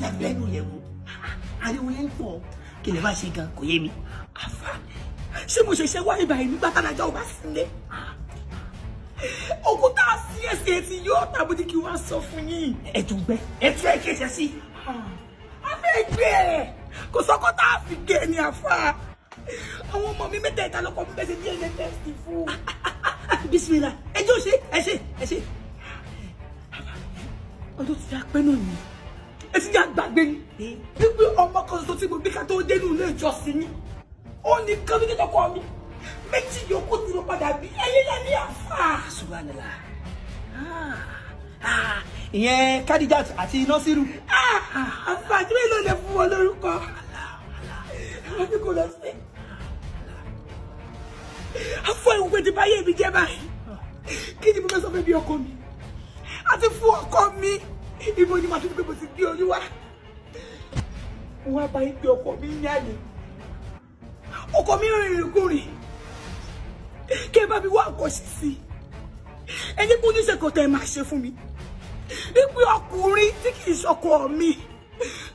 jáde lẹ́nu yẹ̀wò. Ariwo yẹn ń pọ̀, kí lè bá ṣe gan kò yé mi. Àfà, ṣé mo ṣẹ̀ṣẹ̀ wá ibà yìí nígbà tálájà ò bá sílé? Òkúta sí ẹsẹ̀ ti yọ tàbí kí wọ́n sọ fún yín. Ẹ tún gbẹ, ẹ tún ẹ kéṣe sí. A fẹ́ gbé ẹ̀, kò sọ́kọ́ tá a fi gé ni àfà. Àwọn ọmọ mi mẹ́tẹ̀ẹ̀ta lọ́kọ̀ mi bẹ́ẹ̀ ṣe DNA test fún. Bismillah, ẹ jọ́ ṣe, ẹ ṣe, ẹ ṣe. Ọdún ti apẹ́ náà ni ẹ ti yá gbàgbé ni wípé ọmọ kan ṣoṣo tí mo bí ká tó dénú ilé ìjọsìn yín, ó ní kan ní tọkọ mi, méjì yòókù tí mo padà bí ẹyẹ yẹn ní àfà. Subhanallah. Ìyẹn Kadijat àti Nasiru. Àfà tí wọ́n lè fún wọn lórúkọ àwọn tí kò lọ sí. Àfọ ìwé ti báyé mi jẹ́ báyìí. Kí ni mo fẹ́ sọ fẹ́ bí ọkọ mi àti fún ọkọ mi? Ibo ni màá tún pé mo ti gbé oyún wá? Wọ́n á bá yín pé ọkọ mi ń yálè, ọkọ mi ń rìnrìn kúrìn. Kí ẹ bá mi wá àkọsí sí i, ẹni kó oníṣẹ́ kan tẹ́ ẹ máa ṣe fún mi, wípé ọkùnrin tí kì í ṣọkọ mi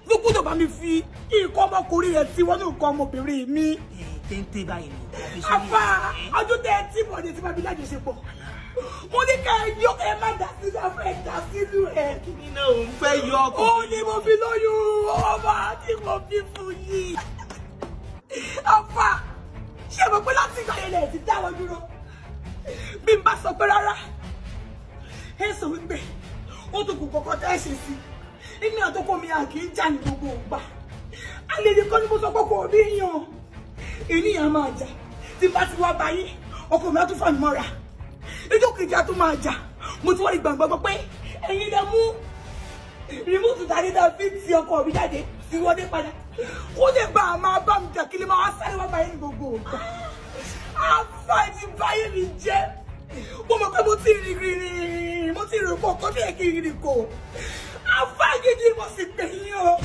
ló gbọ́dọ̀ bá mi fi nǹkan ọmọkùnrin rẹ̀ tí wọ́n ní nǹkan ọmọbìnrin mi. Téńté báyìí ni. Àfà, ọdún tẹ ẹ tí bọ̀ ní tí bàbí lájọṣepọ̀, mo ní ká ẹ yọ, ẹ má dà sínú afẹ́, ẹ dà sínú ẹ. Kí ni náà òun fẹ́ yọ ọkọ? Ó ní mo fi lóyún ọmọ tí mo fi fún yìí. Àfà, ṣé mo pé láti ìgbà yẹn lẹ̀ ti dá wọn dúró? Bí n bá sọ pé rárá, ẹ sọ wípé ó tó kù kọ̀kọ́ tẹ́ ẹ ṣe sí inú àtọkọ mi, à kì í jà ní gbogbo ìgbà. Àlejò kan ní mo sọ pé kò bí yan ènìyàn máa jà. Tí n bá ti wá báyìí, ọkọ mi á tún fà mí mọ́ra. Ìjọ kejì á tún máa jà. Mo ti wá rí gbàngbàngbà pé ẹ̀yin lẹ mú remote dání náà fi ti ọkọ mi jáde sí wọlé padà, kó lè bá a máa bá mi jà, kí lè máa wá sáré wá báyìí ní gbogbo ìgbà. Àfa ti báyé mi jẹ́. Mo mọ̀ pé mo ti rìn rìn rìn, mo ti rìn pọ̀ kọ́ bí ẹ̀ kí n rìn kò. Àfa gidi mo sì pè yín o,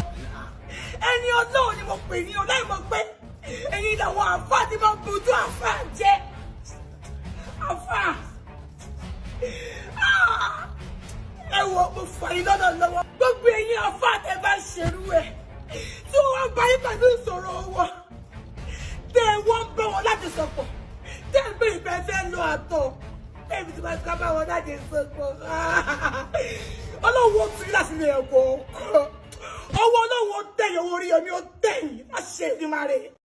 ẹni Ọlọ́run ni mo pè yín o, láì mọ̀ pé ẹ̀yin làwọn àfa ti máa bójú àfa jẹ́. Àfa, ẹ wo, mo fà yín lọ́dọ̀ lọ́wọ́. Gbogbo ẹ̀yin àfa tẹ bá ṣerú ẹ̀ tí wọ́n bá yín pẹ̀lú ìṣòro wọn, tẹ wọ́n ń bá wọn láti sọ̀pọ̀, tẹ ń bèrè pé ẹ fẹ́ lo àtọ̀ tẹ̀mí tí wọ́n ti ká bá wọn láti sọ̀pọ̀, Ọlọ́run ó tún láti lè ẹ̀kọ́ ọwọ́. Ọlọ́run ó tẹ̀yìn owó orí ẹ̀mí ó tẹ̀yìn láṣẹ Èdùmàrè.